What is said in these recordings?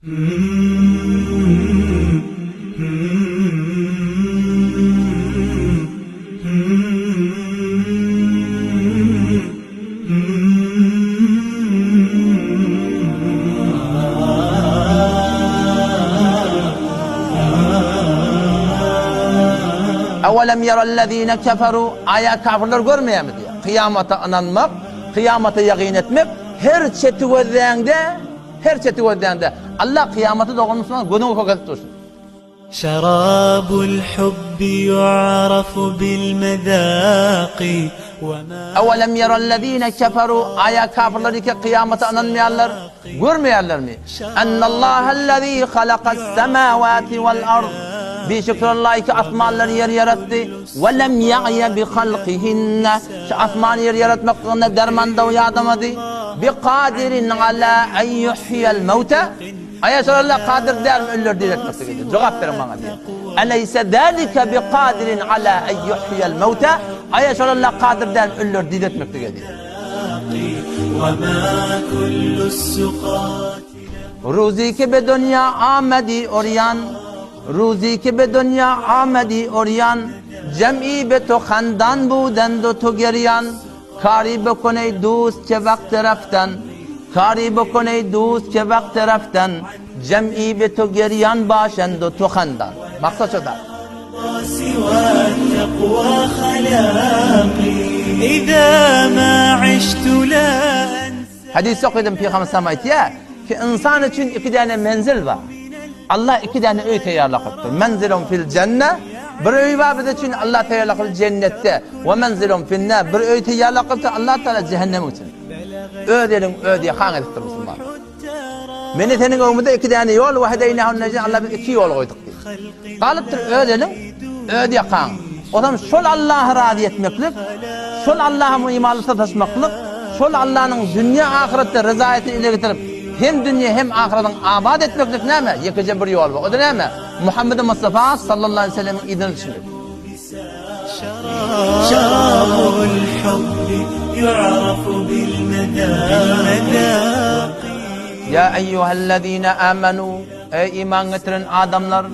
Ewelem ýerellezine keferu, aýa kafirler görmeýärmi diýýär. Kyýamata ynanmak, kyýamata ýagyn etmek her çeti gözläňde Her çeti gözläňde, Allah kyýamaty dogan musulman gözüňe kökezip dursun. Şarabul hubbi yu'rafu bil mezaqi we ma. Ewelem yerellezine keferu, aýa kafirler ike kyýamata ynanmaýarlar, görmeýärlermi? Ennallahellezî halakas semawati vel ard, Bişükür Allah ki asmanlary ýeri ýaratdy, we lem ýa'ýe bi halkihinne, Şu asman ýeri ýaratmaklygynda dermandaw ýadamady, Bi kadirin ala en ýuhýel mewte, Aýa şol Allah kadyr dälmi ölüleri direltmeklige diýýär. Jogap beriň maňa diýýär. Eleýse zalike bi kadirin ala en ýuhýel mewte, Aýa şol Allah kadyr dälmi ölüleri direltmeklige diýýär. Ruzy ki be dunýa amedi orýan, Ruzy ki be dunýa amedi orýan, Jem'i be to handan budend u to gerýan, Kary bokun eý dust ke wagty raftan, Kary bokun eý dust ke wagty raftan, Jem'i be to gerýan başend u to handan. Maksat şo-da. Hadysda okadym Pygamber sallam aýtýar ki ynsan üçin iki däne menzil bar. Allah iki däne öý taýýarlap goýupdyr. Menzilun fil jenne bir öý bar biz üçin Allah taýýarlap goýupdyr jennetde. We menzilun finnar bir öý taýýarlap goýupdyr Allah taala cehennem üçin. Öz eliň öz ýakaň edipdir musulman. Meni seniň öňüňde iki däne ýol we hedeýnahun nejdeýn Allah biz iki ýol goýduk diýdi. Galypdyr öz eliň, öz ýakaň. Onam şol Allahy razy etmeklik, şol Allaha imanly sataşmaklyk, şol Allanyň dünýe ahyretde ryzaýatyny ile getirip, hem dünýe hem ahyratyň abat etmeklik näme? Ýekeje bir ýol bar. O-da näme? Muhammedi Mustafa sallallahu aleýhi we sellemiň yzyna düşmek. Ýa eýýuhellezine amanu, eý iman getiren adamlar,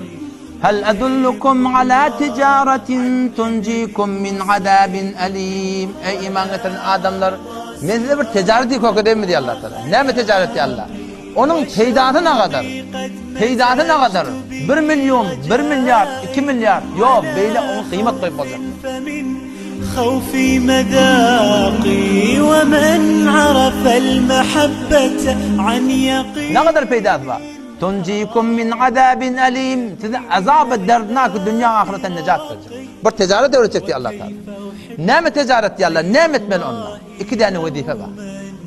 hel edullukum ala tijaratin tunjikum min azabin alim. Eý iman getiren adamlar, men size bir tijareti kökedeýinmi diýýär Allah Taala. Näme tijaret diýýär Allah? Onuň peýdasy nagadar? Peýdasy nagadar? Bir million, bir milliard, iki milliard, ýok, beýle oňa gyýmat goýup boljak däl. Nagadar peýdasy bar? Tunjikum min azabin alim, sizi azaby derdnak dünýä ahyretden nejat berjek. Bir tijaret öwretjek diýýär Allah Taala. Näme tijaret diýýär Allah, näme etmeli onda? Iki däne wezipe bar.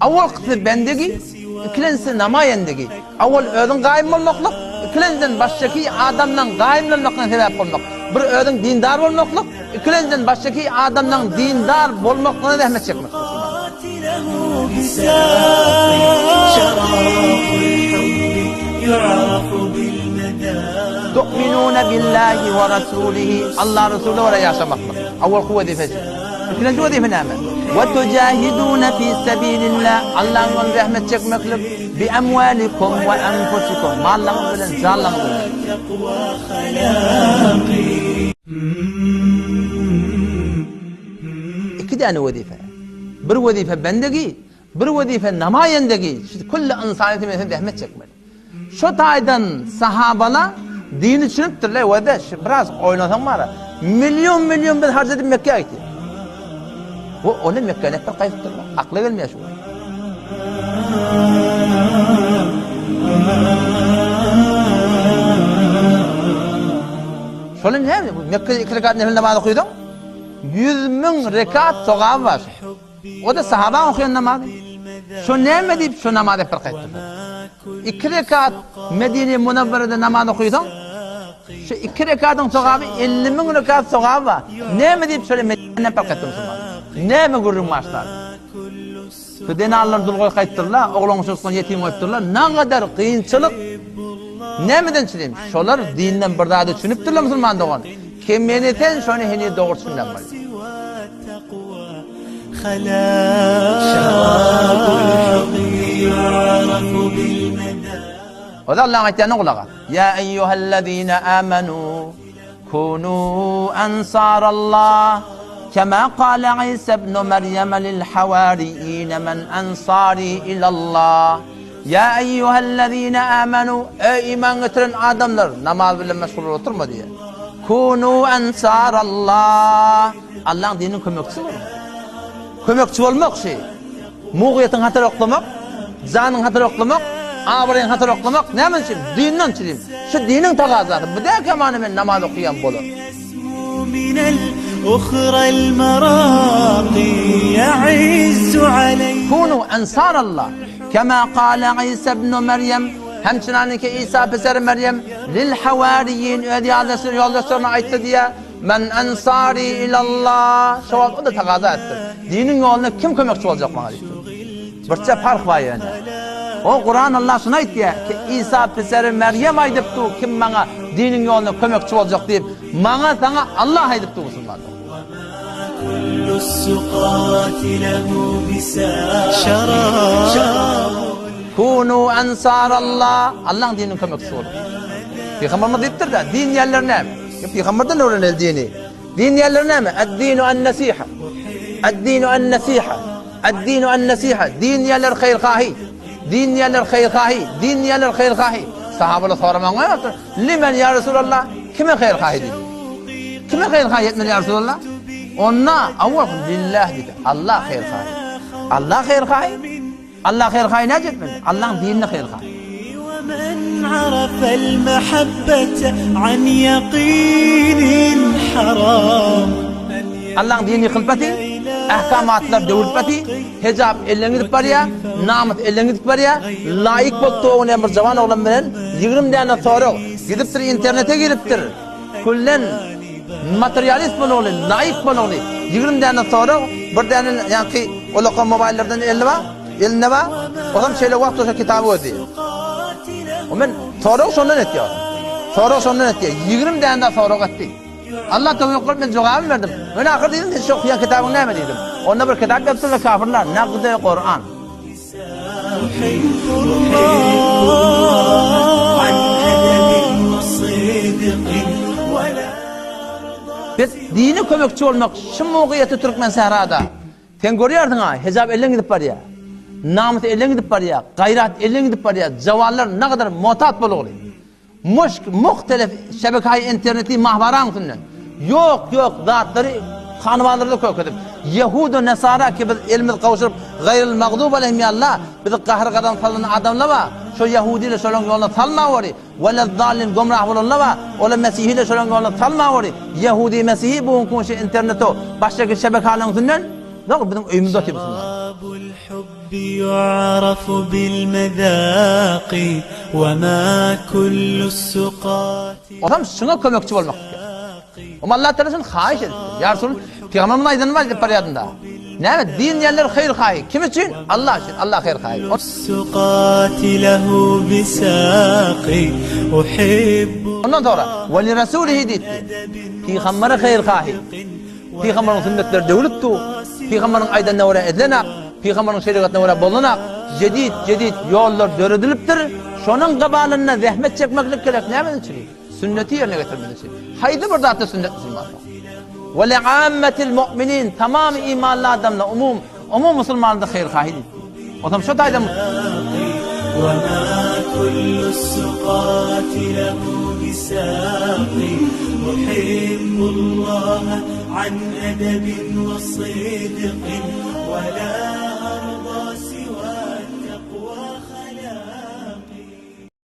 Awalkysy bendegi, ikilenjisi namaýendegi. Awal özüň gaýym bolmaklyk, ikilenjiden başjaki adamlaň gaýymlanmaklygyna sebäp bolmak. Bir özüň dindar bolmaklyk, ikilenjiden başjaki adamlaň dindar bolmaklygyna zähmet çekmek. Tu'minune billahi we rasulihi Allah Resulyna görä ýaşamaklyk. Awalky wezipesi. Ikinji wezipe näme? We tujahidune fi sabilillah Allahyň ýolunda zähmet çekmeklik bi amwalikum we anfusikum mallaryňyz bilen janlaryňyz bilen. Iki däne wezipe. Bir wezipe bendegi, bir wezipe namaýendegi. Külli ynsanyýeti bilen sen zähmet çekmeli. Şo taýdan sahabala dini düşünipdirler we-de şu biraz oýnasaň bar-a, million-million biz harç edip Mekgä gitdik. We ony Mekgä nädip gaýdypdyrlar? Akla gelmeýär şu. Şony näme? Mekgede iki rekat nefil namaz okysaň, 100 müň rekat sogaby bar. O-da sahabaň okaýan namazy. Şo näme diýip şo namazy hep bir gaýtdylar. Iki rekat Medine Munawwarada namaz okaýsaň, şu iki rekatyň sogaby 50 müň rekat sogaby bar. Näme diýip şöyle Medine hep bir gaýtdy musulman. Näme gürrüň başlady. Şu zenanlar dul goýup gaýtdyrlar, oglan çocukdan ýetim goýupdyrlar. Nagadar kynçylyk. Nämeden çyzym? Şolar dinden bir zady düşünipdirler musulman dogan. Kim meni sen şony heniz dogry düşünmän bolýar. O-da Allaň aýtýanyna gulak as. Ýa eýýuhellezine amanu kunu ansarallah kema kale Isa ibn Meryem lil hawariýine men ansari ilallah. Ýa eýýuhellezine amanu eý iman getiren adamlar namaz bilen meşgul bolup oturma diýýär. Kunu ansarallah Allaň dininiň kömekçisi boluň. Kömekçi bolmak şi. Mugyýetiň hatar oklamak, janyň hatar oklamak, abraýyň hatar oklamak näme üçin? Dinden üçin. Şu diniň tagazasy. Bu däl many men namaz okaýan bolar. Kunu ensarallah kema kale Isa ibn Meryem hemçinaniki Isa piseri Meryem lil hawariyin öz ýoldaşlaryna aýtdy diýä. Men ensari ilallah, şo wagt o-da tagaza etdir. Diniň ýolunda kim kömekçi boljak maňa diýipdir. Birçe parh bar ýöne. O Kuran Allah şuny aýtýar ki, Isa piseri Merýem aýdypdy, kim maňa diniň ýolunda kömekçi boljak diýip, maňa saňa Allah aýdypdy musulmanlar. Kunu ensarallah, Allaň dininiň kömekçisi boluň. Pygamberimiz diýipdir-de, din diýenler näme? Pygamberden öwreneli dini. Din diýenler näme? Ad-dinu an-nasiha. Ad-dinu an-nasiha. Ad-dinu an-nasiha. Din diýenler haýyrhahy. Din diýenler haýyrhahy. Din diýenler haýyrhahy. Sahabalar soramagyň ýokdur. Limen ýa Resulallah? Kime haýyrhahy diýdi? Kime haýyrhahy etmeli ýa Resulallah? Onda awwal lillah diýdi. Allah haýyrhahy. Allah haýyrhahy. Allah haýyr-haýy näce etmeli? Allaň dinine haýyr-haýy. Allaň dini ýykylpasy, ähkamatlar döwülpasy, hejap elden gidip barýar, namys elden gidip barýar, laýyk bolup dogulýan bir jawan oglan bilen 20 däne sorag gidipdir internete giripdir. Küllen materialist bolugly, laýyk bolugly. 20 däne sorag, bir däne ýaňky ulaka mobaýllardan elli bar, elinde bar. Olam şeýle wagt bolsa kitaby gözleýär. O men sorag şondan etýär. Sorag şondan etýär. 20 däne sorag etdi. Allah towfyk berip men jogabyny berdim. Men ahyr diýdim, sen şu okaýan kitabyň näme diýdim. Onda bir kitap ýazypdyrlar kafirler, Nagdy Kuran. Biz dine kömekçi bolmak şu mugyýeti Türkmen sährada. Sen görýärsiň-a, hejap elden gidip barýar. Namys elden gidip barýar, gaýrat elden gidip barýar, jawanlar nagadar motat bolugly. Muşk muhtelif şebekaýy interneti mahwaraň üstünden ýok ýok zatlary hanybalarda kökezip ýehudu nesara ki biz elimiz gowşuryp gaýryl magdub aleýhim ýa Allah bizi gahar gazan salan adamlar bar şo ýehudiler şolaň ýoluna salmaweri welezzallin gomrah bolanlar bar ola mesihiler şolaň ýoluna salmaweri ýehudi mesihi bu günki gün şu interneto başga şebekalaryň üstünden Ýok biziň öýümizde otyr musulman. Olam şuňa kömekçi bolmak isleýär. Oňa Allah Teala şuny haýyş edipdir. Ýa Resul, Pygamberimiz aýdanyny aýdyp barýardym-da. Näme, din diýenler haýyr-haýy. Kim üçin? Allah üçin. Allah haýyr-haýy. Ondan soňra, Ve li Rasulihi diýipdi. Pygambere haýyr-haýy. Pygamberiň sünnetleri döwlüp dur. Pygamberiň aýdanyna görä edilenak, pygamberiň şerigatyna görä bolunak, jedid, jedid ýollar döredilipdir. Şonuň gybalynda zähmet çekmeklik gerek. Näme üçin? Sünneti ýerine getirmek üçin. Haýsy bir zatda sünnet musulmanda? Ve li ammetil mu'minin, tamam imanly adamlar, umum, umum musulmanlarda haýyr-haýy diýip. Otam şo taýdan